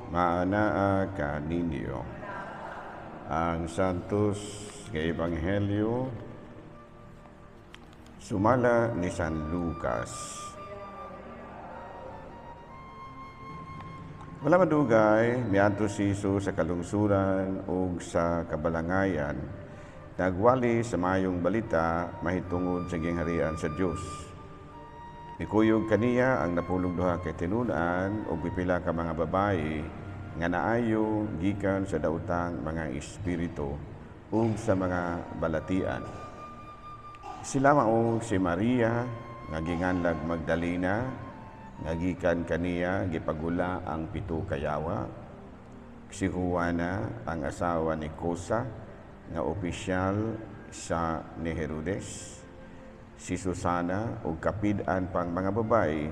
Maanaa kaninyo. Ang Santos nga Ebanghelyo sumala ni San Lucas. Wala madugay, miadto si Jesus sa kalungsuran ug sa kabalangayan, nagwali sa mayong balita mahitungod sa gingharian sa Dios. Mikuyog kaniya ang napulog duha ka tinun-an ug pipila ka mga babayi nga naayo gikan sa daotang mga espiritu ug sa mga balatian. Sila mao si Maria nga ginganlag Magdalena, nga gikan kaniya gipagula ang pito ka yawa, si Juana ang asawa ni Cuza nga opisyal sa ni Herodes, si Susana ug kapid-an pang mga babayi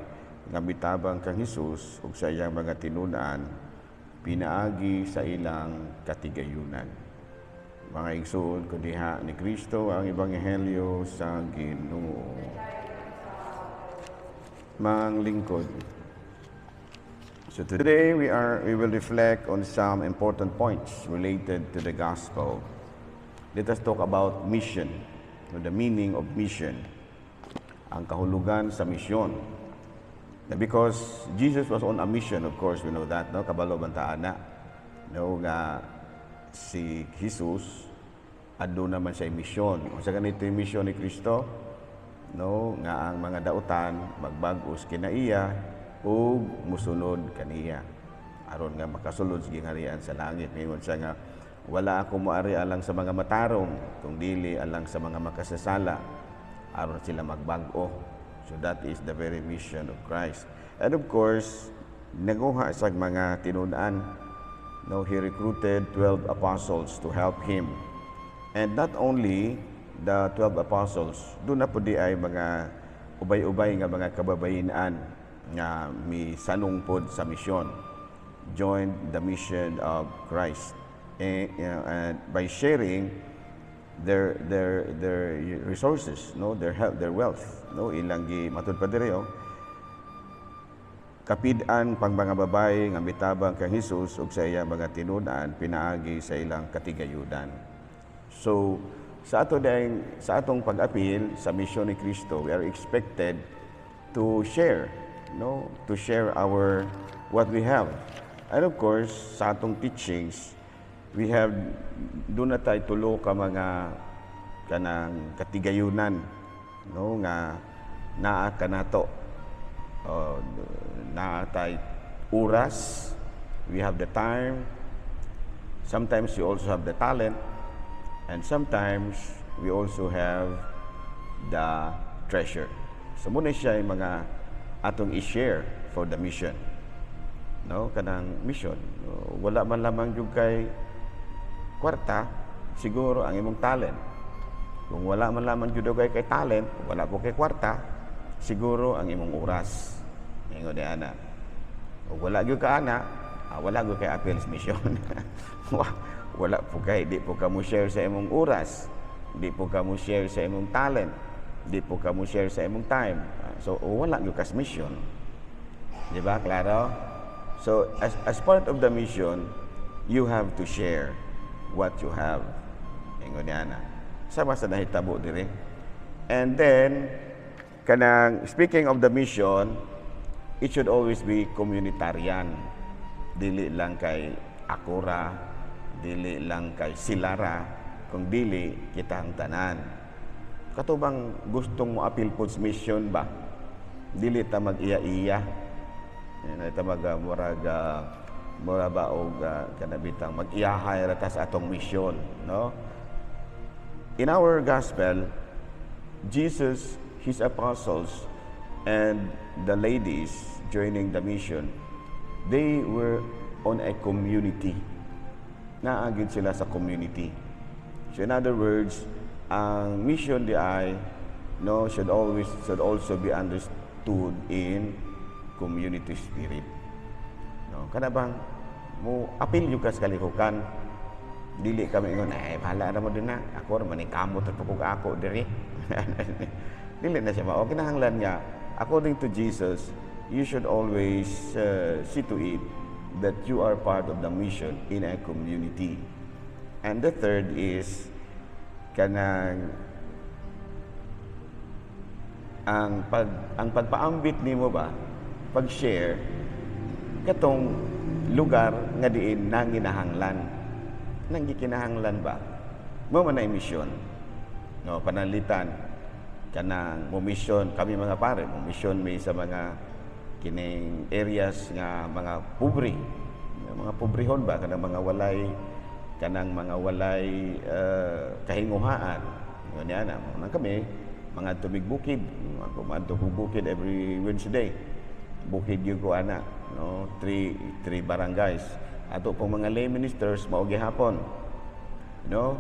nga mitabang kang Hesus ug sa iyang mga tinun-an pinaagi sa ilang katigayunan. Mga igsoon, kun diha ni Kristo ang ebanghelyo sa Ginoo. Manglingkod. So today we will reflect on some important points related to the gospel. Let us talk about mission, or the meaning of mission. Ang kahulugan sa misyon. Na because Jesus was on a mission, of course, we know that, no? Kabalo man ta ana? No, nga si Jesus aduna man siya misyon. Unsa ganito yung misyon ni Kristo? No, nga ang mga dautan magbag-os kinaiya ug musunod kaniya aron nga makasulod sa gingharian sa langit. Mingon siya nga wala ako moari alang sa mga matarong kung dili alang sa mga makasasala aron sila magbag-o. So that is the very mission of Christ. And of course, nanguha sa mga tinun-an. No, he recruited 12 apostles to help him. And not only the 12 apostles, duna pod diay mga ubay-ubay nga mga kababayinan nga misanong pod sa misyon, joined the mission of Christ. And by sharing their resources, no, their help, their wealth, no, ilang gi matud pa diri oh. Kapid-an pang mga babae nga mitabang kang Hesus ug sa iyang mga tinun-an pinaagi sa ilang katigayunan. So sa atong pag-apil sa misyon ni Kristo, we are expected to share, no, to share our what we have. And of course, sa atong teachings, we have duna tay tulo ka mga kanang katigayunan, no, nga naa kanato. Oh, naa tay oras, we have the time. Sometimes we also have the talent, and sometimes we also have the treasure. So mao na siya yung mga atong i-share for the mission. No, kanang mission. No, wala man lamang jud kay kwarta, siguro ang imong talent. Kung wala man lamang jud kay talent, wala po kay kwarta, siguro ang imong oras. Ingon ni ana. Kung wala gyud ka ana, wala gyud kay apil sa mission. Wala po kay, di po ka mo share sa imong oras, di po ka mo share sa imong talent, di po ka mo share sa imong time. So wala gyud kas mission. Di ba? Klaro? So as part of the mission, you have to share what you have. Ingon ni ana. Sama sa nahitabo diri. And then, kanang speaking of the mission, it should always be communitarian. Dili lang kay akora, dili lang kay silara, kung dili kitang tanan. Kato bang gustong mo apil po sa mission ba? Dili ta mag-iya-iya. Yan, ta mag murag mura ba og kanabitang mag-iyahay ra ta sa atong mission, no? In our gospel, Jesus, his apostles, and the ladies joining the mission, they were on a community. Naa gyud sila sa community. So in other words, ang mission diay, no, should also be understood in community spirit. No, kana bang mo apil jud ka sa kalihukan. Dili kami ingon, "Eh, bahala na mo din na. Ako ra man kamot at kog ako diri." Dili na siya mao. Kinahanglan nga according to Jesus, you should always see to it that you are part of the mission in a community. And the third is kanang ang pagpaambit nimo ba, pag-share katong lugar nga diin nanginahanglan, nang gikinahanglan ba mo man ay misyon, no? Pananglitan kanang mo mission kami mga pare, mo mission mi sa mga kining areas nga mga pobre, mga pobrehon ba, kanang mga walay kahinguhaan niya na nang kami mga tumig bukid. Ako maadto ko bukid every Wednesday. Bukid gyud ko ana, no? Three barangays. Ato pong mga lay ministers mao gihapon, no?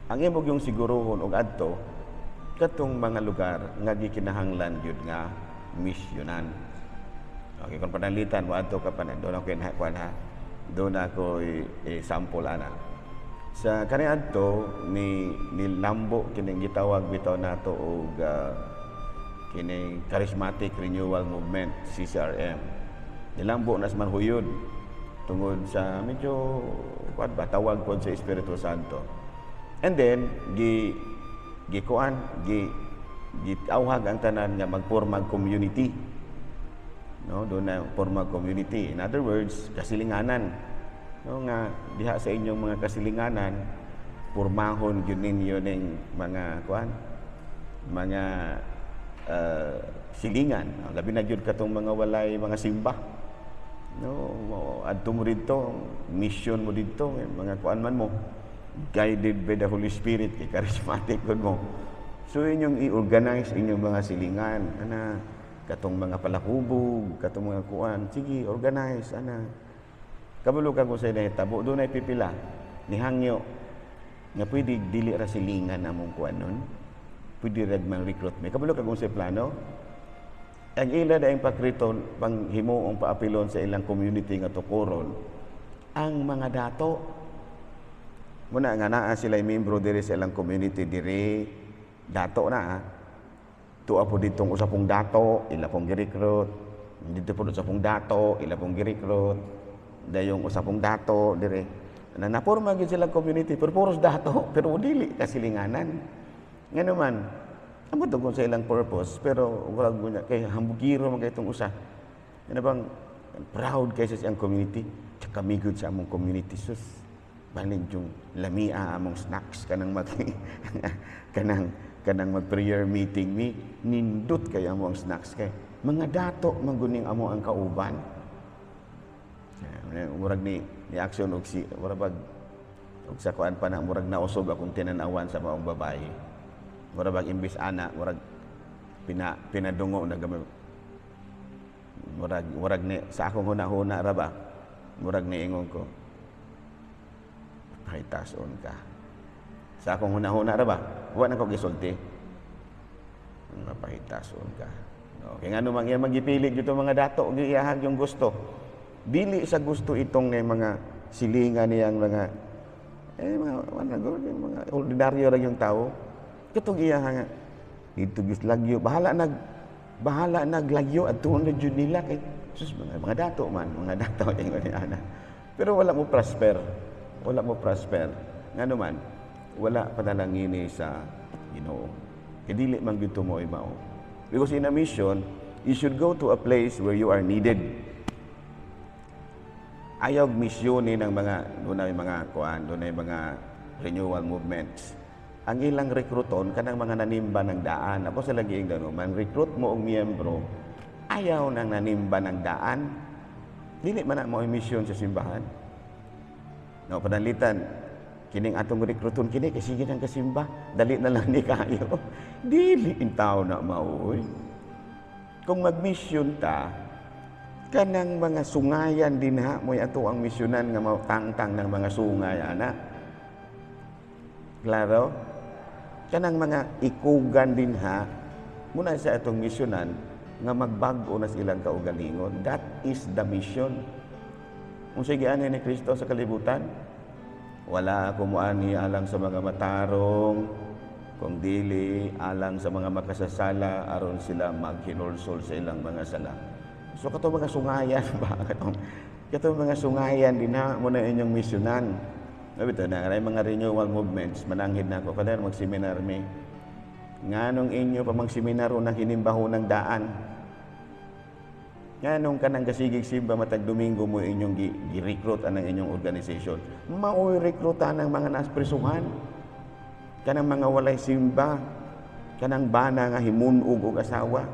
Ang imo yung siguruhon og adto katong mga lugar nga gikinahanglan gyud nga misyonan. Okay, kung pananglitan mo adto ka pa na doon ako kuan ha, doon ako i-sample ana sa kaniadto ni nilambo kining gitawag bitaw nato og kining Charismatic Renewal Movement, CCRM. Nilambo na sa Manhuyod tungod sa medyo kuan ba, tawag pod sa Espiritu Santo. And then gi gikuan gi gitawhag ang tanan nga magpormag community, no? Doon na pormag community, in other words, kasilinganan, no? Nga diha sa inyong mga kasilinganan, pormahon gyud ninyo ning mga kuan, mga silingan, no? Labi na gyud katong mga walay mga simba, no? Adto mo didto, mission mo didto, mga kuan man mo, guided by the Holy Spirit kay charismatic gud mo. So inyong i-organize inyong mga silingan ana, katong mga palakubog, katong mga kuan, sige, organize ana. Kabalo ka kung sa nahitabo, doon ay pipila ni hangyo nga pwede dili ra silingan among kuan nun, pwede ra man recruit. May kabalo ka kung sa plano ang ila daing pakriton, panghimuong paapilon sa ilang community nga tukuron ang mga dato. Muna nga naa sila membro diri sa ilang community diri, dato na ah. Tuwa po ditong usa pong dato, ila pong gi-recruit. Dito po usa pong dato, ila pong gi-recruit. Dayong usa pong dato dire. Na naporma gyud sila community pero puros dato, pero dili kasilinganan. Ngano man, amot kung sa ilang purpose, pero wala mo niya kay hambugiro man kay itong usa. Ano bang proud kay sa siyang community? Tsaka kami gud sa among community, sus. Balin yung lamia among snacks kanang mag kanang kanang mag-prayer meeting mi, nindot kay amo ang snacks kay mga dato man guning amo ang kauban. Murag ni action og si murag bag og sa kuan pa na, murag nausog akong tinan-awan sa maong babae. Murag bag imbis ana, murag pinadungo na gamay. Murag ni sa akong huna-huna ra ba, murag niingon ko, "Pahitason ka." Sa akong huna-huna ra ba, wa na ko gisulti. "Mapahitason ka." No, kay ngano man iya magipili dito mga dato, giyahag yung gusto. Dili sa gusto itong mga silingan niyang mga ano gud, mga ordinaryo ra yung tao. Katong iya nga dito gyud lagyo, bahala naglagyo at tuon na jud nila kay sus, mga dato man, mga dato ingon ni ana. Pero wala mo prosper. Wala mo prosper. Ngano man, wala panalangini sa Ginoo. Kay dili man gyud mo mao. Because in a mission, you should go to a place where you are needed. Ayaw misyon ni ng mga doon ay mga kuan, doon ay mga renewal movements. Ang ilang rekruton kanang mga nanimba ng daan. Ako sa lagi gano, man recruit mo og miyembro, ayaw nang nanimba ng daan. Dili man na mo misyon sa simbahan. No, pananglitan, kining atong rekruton kini kay sige nang kasimba, dali na lang ni kayo. Dili intaw na mao. Kung magmisyon ta, kanang mga sungayan din ha, mo'y ato ang misyonan nga matangtang ng mga sungay ana. Klaro? Kanang mga ikugan din ha, muna sa atong misyonan nga magbag-o na silang kaugalingon. That is the mission. Kung sige ani ni Kristo sa kalibutan, "Wala ako muani alang sa mga matarong, kung dili alang sa mga makasasala, aron sila maghinulsol sa ilang mga sala." So kato mga sungayan ba, katong mga sungayan din ha mo na inyong misyonan. Bitaw na ay mga renewal movements, mananghid na ako kada mag-seminar mi. Nganong inyo pa mag-seminaro ng hinimbaho ng daan? Nganong kanang gasigig simba matag Domingo mo inyong gi-recruit anang inyong organization? Maoy rekrutan ng mga naspresuhan. Kanang mga walay simba, kanang bana nga himunog og asawa,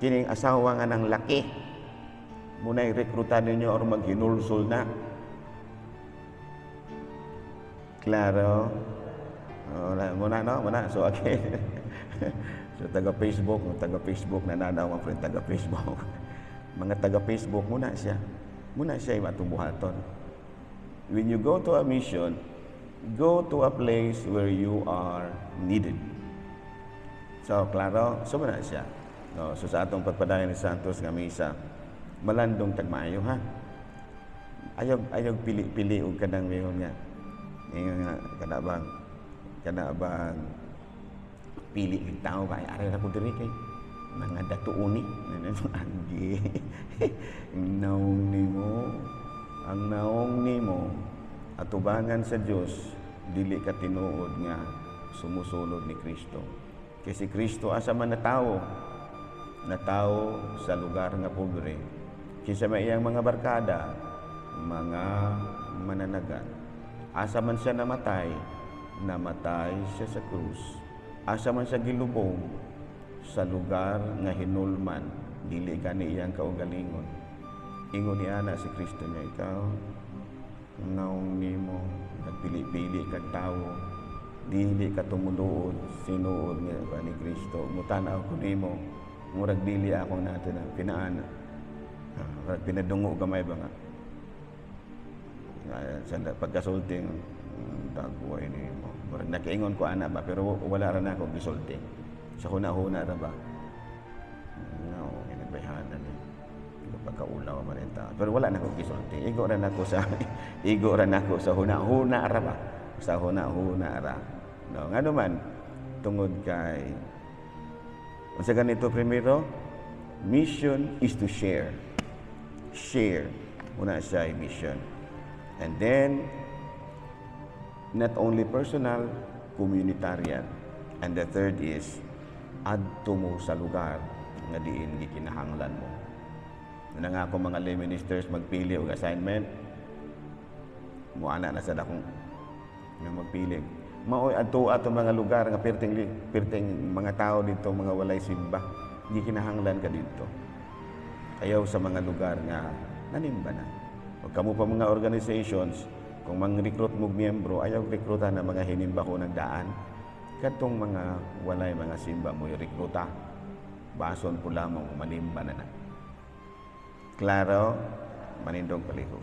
kining asawa nga nang laki. Muna'y rekrutan ninyo or maghinulsol na. Klaro? Oh, muna no, muna. So again, so taga Facebook nananaw ang friend taga Facebook. Mga taga Facebook muna siya. Muna siya yung atong buhaton. When you go to a mission, go to a place where you are needed. So, klaro? So, muna siya. No, so sa atong pagpadayon ni Santos nga misa, malandong tagmaayo ha. Ayaw ayaw pili-pili og kanang mayon nga. Ingon nga kana bang pili ng tao ba, ay aray ra ko diri kay mga datuoni agi naong nimo, ang naong nimo atubangan sa Dios, dili ka tinuod nga sumusunod ni Kristo. Kay si Kristo, asa man natawo? Natawo sa lugar nga pobre. Kinsa may iyang mga barkada? Mga mananagat. Asa man siya namatay? Namatay siya sa krus. Asa man siya gilubong? Sa lugar nga hinulman, dili gani iyang kaugalingon. Ingon ni ana si Kristo niya, ikaw, naong nimo, nagpili-pili kag tawo, dili ka tumuluod, sinuod nga ba ni Kristo. Mutanaw ko nimo, murag dili ako natin ang pinaana. Ah, pinadungo gamay ba nga? Sa pagkasulti, dagway nimo. Murag nakaingon ko ana ba, pero wala ra na ako gisulti. Sa huna-huna ra ba? No, ginabayhanan ni. Pagkaulaw man rin tao. Pero wala na ako gisulti. Igo ra nako sa huna-huna ra ba? Sa huna-huna ra. No, ngano man tungod kay unsa ganito primero, mission is to share. Share. Una siya ay mission. And then, not only personal, communitarian. And the third is, adto mo sa lugar nga diin gikinahanglan mo. Na nga ako mga lay ministers magpili og assignment, muana na sa dakong nga magpili. Maoy adto ato mga lugar nga perting perting mga tao dito, mga walay simba, gikinahanglan ka dito. Ayaw sa mga lugar nga nanimba na. Ug kamo pa mga organizations, kung mang-recruit mo miyembro, ayaw rekruta na mga hinimba ko nagdaan. Kadtong mga walay mga simba mo rekruta. Bason po lamang manimba na na. Klaro? Manindog palihog.